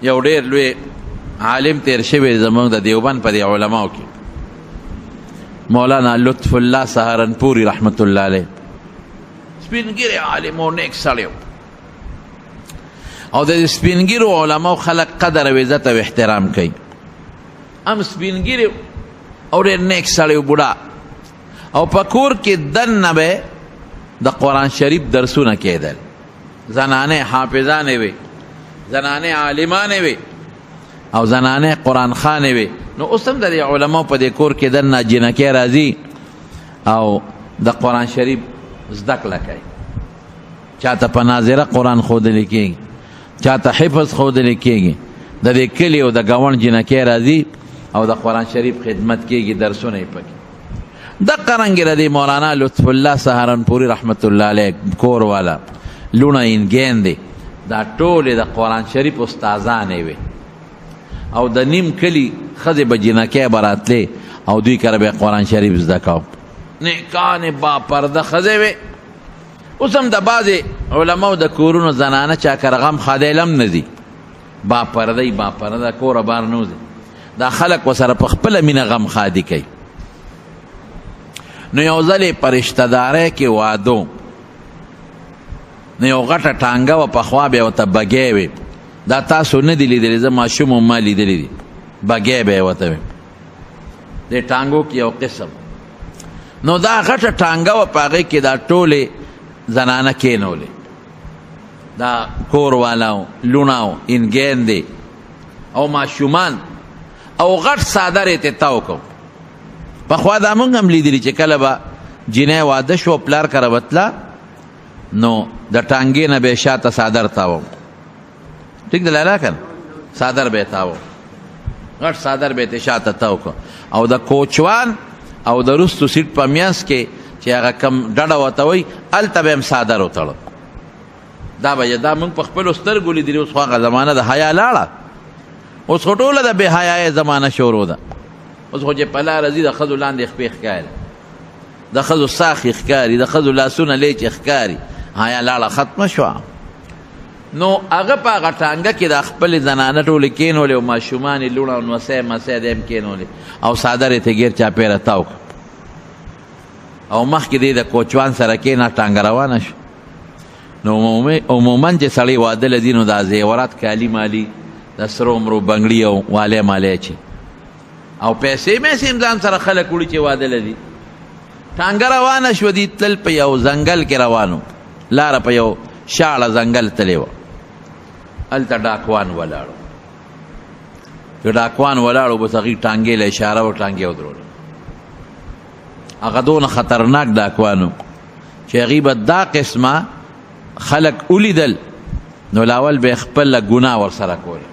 یو ډېر لوی عالم تیر شوی زموږ د دیوبند په دې علماو کې، مولانا لطف الله سهارنپوري رحمت الله علیه، سپین ږیری عالم او نیک سړی و. او د سپین ږیرو علماو خلک قدر او عزت او احترام کوي. هم سپین ږیری او ډېر نیک سړی و، بوډا، او په کور کې دننه به د قرآن شریف درسونه کېدل. زنانې حافظانې وې، زنانې عالمانې وې، او زنانې قرآن خانې وې. نو اوس هم د دې علماو په دې کور کې دننه جینکۍ راځي او د قرآن شریف زده کړه کوي. چاته په ناظره قرآن ښودلی کېږي، چاته حفظ ښودلی کېږي. د دې کلي او د ګاونډ جینکۍ راځي او د قرآن شریف خدمت کېږي، درسونه یې پکې. دقه رنګې د دې مولانا لطف الله سهارنپوري رحمت الله علیه کور والا لوڼه اینګین دی، دا ټولې د قرآن شریف استادانې وې، او د نیم کلي ښځې به جینکۍ به راتلې او دوی کره به قرآن شریف زده کاوه. نیکانې با پرده ښځې وې. اوس هم د بعضې علماو د کورونو زنانه چا کره غم ښادی هم نه ځي، با پرده با پرده کوره بار نه وځي، دا خلک ورسره په خپله مینه غم ښادي کوي. نو یو ځل یې په رشته دارۍ کې وادو، نو یو غټه ټانګه وه، پخوا به یې ورته بګی وي، دا تاسو نه دي لیدلې، زه ماشوم وم ما لیدلې دي، بګی به یې ورته وي. دې ټانګو کې یو قسم، نو دا غټه ټانګه وه، په هغې کې دا ټولې زنانه کېنولې، دا کور والاو لوڼاو اینګین دی او ماشومان، او غټ څادر یې ترې تاو کړ. پخوا دا مونږ هم لیدلي چې کله به جینۍ واده شو پلار کره به تله، نو د ټانګې نه به یې شاته څادر تاوه، ټیک دی لالا که نه، څادر به یې تاوه، غټ څادر به یې ترې شاته تاو کړ، او د کوچوان او د وروستو سیټ په منځ کې چې هغه کم ډډه ورته وایي هلته به یې هم څادر وتړه. دا به یې دا مونږ په خپلو سترګو لیدلي. اوس خو هغه زمانه د حیا لاړه، اوس خو ټوله د بې حیایۍ زمانه شروع ده. اوس خو چې په لاره ځي د ښځو لاندې خپې ښکاري، د ښځو ساخې ښکاري، د ښځو لاسونه لیچې ښکاري، حیا لاړه ختمه شوه. نو هغه په هغه ټانګه کې د خپلې زنانه ټولې کېنولې او ماشومان یې لوڼه او نوسی مسی دی هم کېنولې، او څادر یې ترې ګیر چاپېره تاو کړ، او مخکې دی د کوچوان سره کېنه، ټانګه روانه شو. نو عموما چې سړی واده له ځي نو دا زیورات کالي مالي د سرو مرو بنګړي او والی مالی چې او پیسې میسې هم ځان سره خلک وړي چې واده له ځي. ټانګه روانه شوه، دي تلل په یو ځنګل کې روانو، لاره په یو شاړه ځنګل تللی وه، هلته ډاکوان ولاړو. چې ډاکوان ولاړو بس هغوی ټانګې له اشاره وکړه، ټانګې ودرولو. هغه دونه خطرناک ډاکوان و چې هغوی به دا قسمه خلک ولیدل نو لاول به یې خپله ګناه ورسره کوله،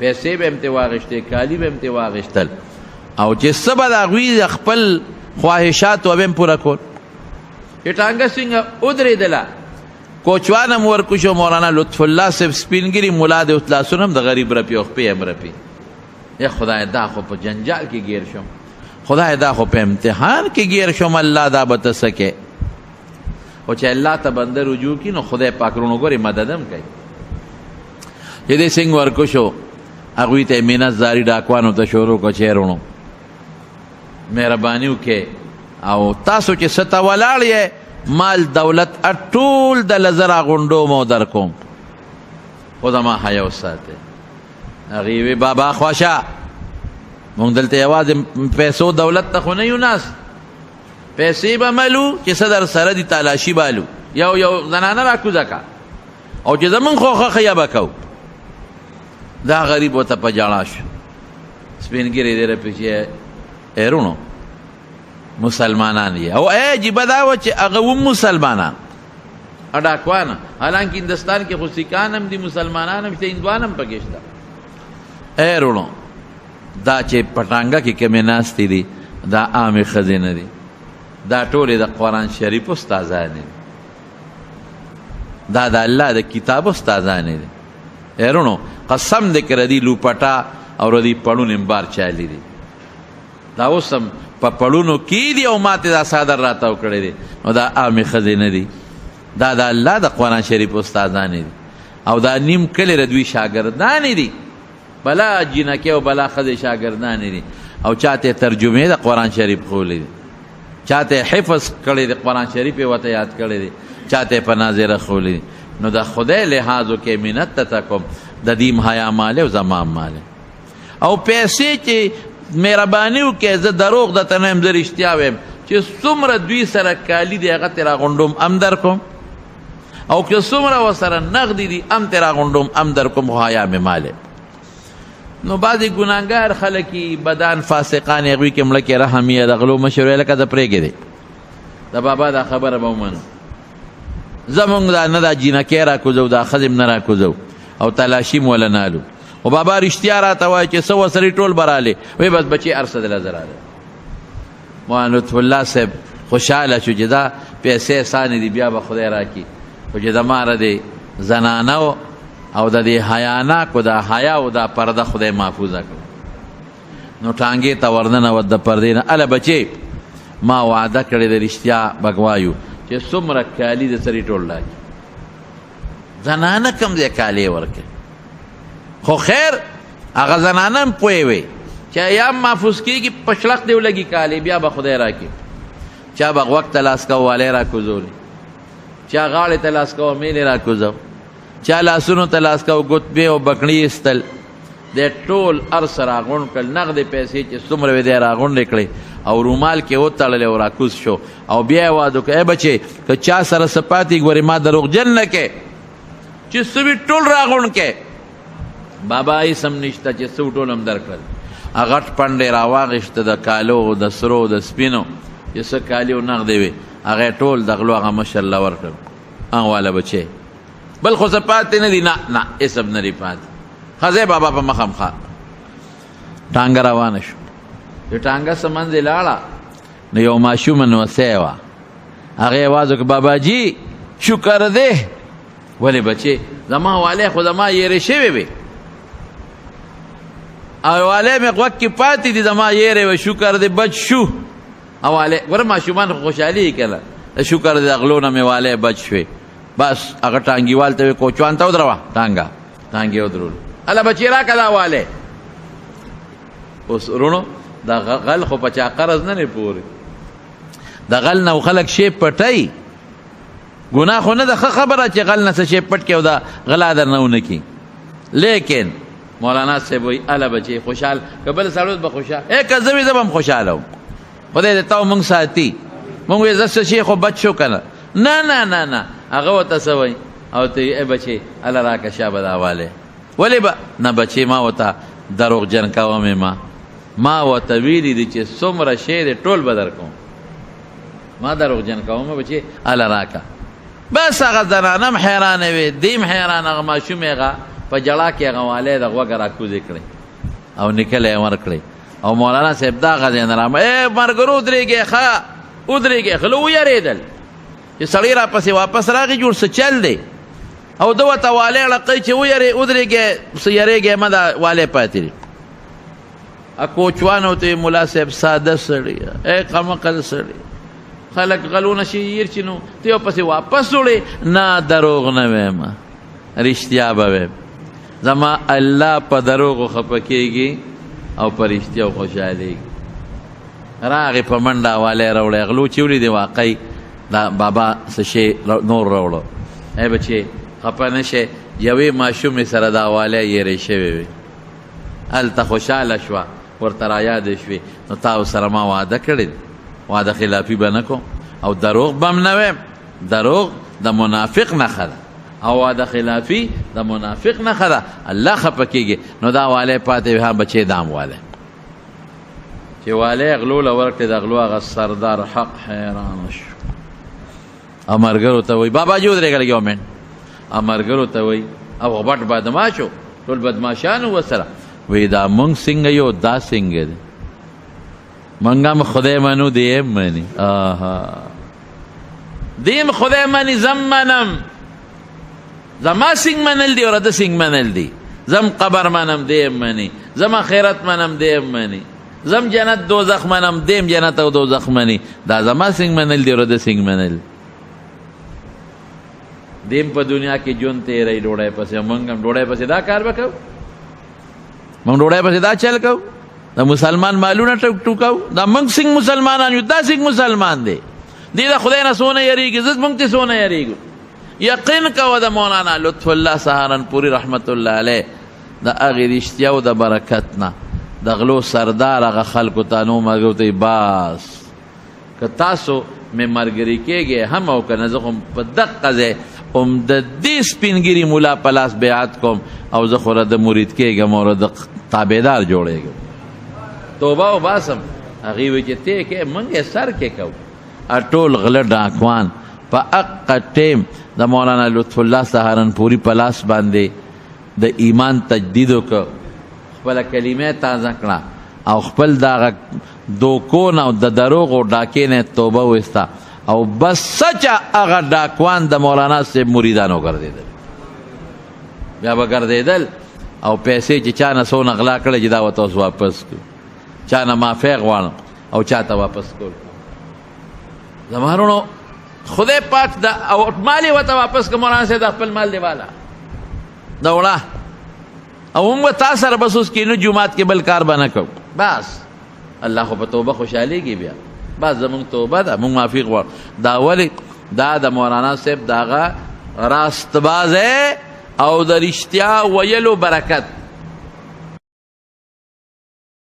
پیسې به هم ترې واخیستې، کالي به هم ترې واخیستل، او چې څه به د هغوی د خپل خواهشات به هم پوره کول. چې ټانګه څنګه ودرېدله، کوچوان هم ورکو شو، مولانا لطف الله صاحب سپین ږیري ملا دی، اوس لاسونه هم د غریب رپي او خپې هم رپي. ای خدای دا خو په جنجال کې ګیر شوم، خدای دا خو په امتحان کې ګیر شوم، الله دا به ته څه کوې؟ خو چې الله ته بنده رجوع کړي نو خدای پاک وروڼو ګورې مدد هم کوي. چې دې څنګه ورکو شو، هغوی ته یې منت زاري ډاکوانو ته شروع کړه چې وروڼو مهرباني وکړئ، او تاسو چې څه ته ولاړ یې مال دولت ټول د له زه راغونډوم او در کوم، خو زما حیا وساتئ. هغې وی بابا خوښه، مونږ دلته یوازې پیسو دولت ته خو نه یو ناست، پیسې به ملو چې څه در سره دي تالاشي بالو، یو یو زنانه راکوزه کا، او چې زمونږ خوښه ښه به کوو. دا غریب ورته په ژړا شو، سپین ږیری دی رپي چې ای وروڼو مسلمانان یې، او عجیبه دا وه چې هغه هم مسلمانان ډاکوانه، حالانکه هندوستان کې خو سیکان هم دي، مسلمانان هم شته، هندوان هم پکې شته. ای وروڼو دا چې په ټانګه کې کومې ناستې دي دا عامې ښځې نه دي، دا ټولې د قرآن شریف استادانې دي، دا د الله د کتاب استادانې دي. ای وروڼو قسم دې که ردي لوپټه او ردي پړون هم بار چالي دي، دا اوس هم په پړونو کې دي او ماته دا څادر راتاو کړی دی، نو دا عامې ښځې نه دي، دا د الله د قرآن شریف استادانې دي. او دا نیم کلی د دوی شاګردانې دي، بلا جینکې او بلا ښځې شاګردانې دي، او چاته ترجمې د قرآن شریف ښوولې دي، چاته حفظ کړی دی، قرآن شریف یې ورته یاد کړی دی، چاته په ناظره ښوولې دي. نو د خدای لحاظ وکړئ، منت ته کوم، د دیم حیا مالی او زما مالی او پیسې چې مهرباني وکړئ، زه دروغ درته نه یم، زه رښتیا وایم چې څومره دوی سره کالي دي هغه ترې راغونډوم هم در کوم، او که څومره ورسره نغدي دي هم ترې راغونډوم هم در کوم، خو حیا مې مالی. نو بعضې ګناهګار خلک یي، بدان فاسقان یې، هغوی کې مړه کې رحم یې، د غلو مشر ویې لکه زه پرېږدی دی، د بابا دا خبره به ومنو، زمونږ دا نه دا جینکۍ راکوزو، دا ښځې هم نه راکوزو، او تلاشي مو وله نه الو. خو بابا رښتیا راته وایي چې څه ورسره ټول به رالې، وایي بس بچې هر څه دله زه رالی. مولانا لطف الله صاحب خوشحاله شو چې دا پیسې اسانې دي، بیا به خدای راکړي، خو چې د ماره دې زنانه او د دې حیاناکو دا حیا او دا پرده خدای محفوظه کړه. نو ټانګې ته ورننوت د پردې نه، هله بچې ما وعده کړې د رښتیا بګوایو چې څومره کالي د سړي ټول راکړي. زنانه کوم ځای کالي ورکړي؟ خو خیر هغه زنانه هم پوه وي چې یا محفوظ کېږي، په شړق دې ولګي کالي، بیا به خدای راکړي. چا به غوږ ته لاس کوه والی راکوزولې، چا غاړې ته لاس کوه میلې راکوزو، چا لاسونو ته لاس کوه ګوتمې او بکڼې ایستل. دی ټول هر څه راغونډ کړل، نغدې پیسې چې څومره وې دی راغونډې کړې او رومال کې وتړلې او راکوز شو. او بیا یې واده وکړ، ای بچې که چا سره څه پاتې ګورې ما دروغجن نه کې، چې څه وي ټول راغونډ کې. بابا هېڅ هم نشته چې څه ټول هم درکړل. هغه غټ پنډ یې راواخیسته د کالو د سرو د سپینو چې څه کالي او نغدې وې، هغه یې ټول د غلو هغه مشر له ورکړل. هغه واله بچې بل خو څه پاتې نه دي، نه نه هېڅ هم نه دي پاتې. ښه بابا په مخه مخه ټانګه روانه شو. چې ټانګه څه منځې لاړه نو یو ماشومه نوسی وه، هغې اواز وکړ بابا جي شکر دی. ولې بچې؟ زما والی خو زما یېرې شوې وې او والی مې غوږ کې پاتې دي، زما یېرې وې، شکر دی بچ شو. او والی ګوره ماشومان خو خوشحالي یې که نه، شکر دی د غلو نه مې والی بچ شوې. بس هغه ټانګیوال ته وې کوچوان ته ودروه ټانګه، ټانګې ودرول، هله بچې راکړه دا والی. اوس وروڼو د غل خو په چا قرض نه دی پورې، د غل نه خلک شی پټوي، ګناه خو نه ده، ښه خبره چې غل نه څه شی پټ کړي او دا غلا درنه ونه کړي. لیکن مولانا صاحب وایي هله بچې خوشحال که بل سړی به خوشحال، ای که زه وي زه به هم خوشحاله وم، خدای دې تا مونږ ساتي، مونږ وایي زه څه شی خو بچ شو که نه. نه نه نه نه، هغه ورته څه وایي او ته یې ای بچې هله راکه شابه دا والی. ولې به نه بچې ما ورته دروغجن کوه مې، ما ورته ویلي دي چې څومره شی دی ټول به در کوم، ما دروغجن کوم بچې هله راکه. بس هغه زنانه هم حیرانه وې، دی هم حیران، هغه ماشوم یې هغه په جړا کې هغه والی د غوږه راکوزې کړې او نیکلی یې ورکړې. او مولانا صاحب دا هغه ځای نه رامه، ای ملګرو ودرېږئ، ښه ودرېږئ. غله ویرېدل چې سړی راپسې واپس راغی، جوړ څه چل دی، او ده ورته والی ړقوي چې ویرې ودرېږئ، څه یرېږئ مه، دا والی پاتې دی. کوچوان ورته ملا صاحب ساده سړی، ای قمقل سړی، خلک غلونه شي یېر چې نو ته یې پسې واپس وړې. نه دروغ نه وایم، رښتیا به وایم، زما الله په دروغو خفه کېږي او په رښتیاو خوشحالېږي. راغی په منډه والی راوړی، غلو چې ولیدې واقعي دا بابا څه شی نور راوړو. ای بچې خفه نه شې، یوې ماشومې سره دا والی یېرې شوې وې، هلته خوشحاله شوه، ورته رایادې شوې، نو تا سره ما وعده کړې، وعده خلافي به نه کوم او دروغ به هم نه وایم. دروغ د منافق نښه ده او وعده خلافي د منافق نښه ده، الله خفه کېږي. نو دا والی پاتې وي، ها بچې دام والی چې والی غلو له ورکړې، د غلو هغه سردار حق حیران شو. او ملګرو ته وایي بابا جي ودرېږه لږ یو منټ. او ملګرو ته وایي، او غټ بدمعاش و، ټول بدمعاشان وو ورسره، وایي دا مونږ څنګه یو دا څنګه دی، مونږ هم خدای منو دی هم مني، آها دی هم خدای مني، زه هم منم، زما څنګه منل دي او د څنګه منل دي، زه هم قبر منم دی هم مني، زه هم آخرت منم دی هم مني، زه هم جنت دوزخ منم دی هم جنت او دوزخ مني، دا زما څنګه منل دي او د څنګه منل. دیم په دنیا کې ژوند تېروي ډوډۍ پسې، موږ هم ډوډۍ پسې دا کار وکړو، موږ ډوډۍ پسې دا چل کوو، د مسلمان مالونه ټوکاو. دا موږ څنګه مسلمانان یو؟ دا څنګه مسلمان دی؟ دی د خدای نه څونه یریږي، زه موږ ته څونه یریږو. یقین کوه د مولانا لطف الله سهارنپوري رحمت الله علیه د هغې رښتیا او د برکت نه د غلو سردار هغه خلکو ته نو مګو ته بس که تاسو مې ملګري کېږئ هم او که نه، زه خو په دقه ځای هم د دې سپین ږیري ملا په لاس بیعت کوم او زه خو د مرید کېږم او د تابعدار جوړېږم، توبه وباسم. هغې وایي چې ته کې موږ یې سر کې کوو. ټول غله ډاکوان په اقه ټیم د مولانا لطف الله سهارنپوري په لاس باندې د ایمان تجدید وکړ، خپله کلمه تازه کړه او خپل دغه دوکو نه او د دروغو ډاکې نه توبه وایسته او بس سچا هغه ډاکوان د مولانا صاحب مریدان وګرځېدل. بیا به ګرځېدل او پیسې چې چا نه څونه غلا کړې چې دا ورته اوس واپس کړو، چا نه معافی غواړم او چا ته واپس کول. زما وروڼو خدای پاک دا او مال یې ورته واپس کړ، مولانا صاحب د خپل مال دی والا دا وړه او موږ تا سره بس اوس کینو جومات کې بل کار به نه کوو. بس الله خو په توبه خوشحالېږي. بیا بس زموږ توبه ده، موږ معافي غواړو. دا ولې؟ دا د مولانا صاحب دغه راستبازی او د رښتیا ویلو برکت.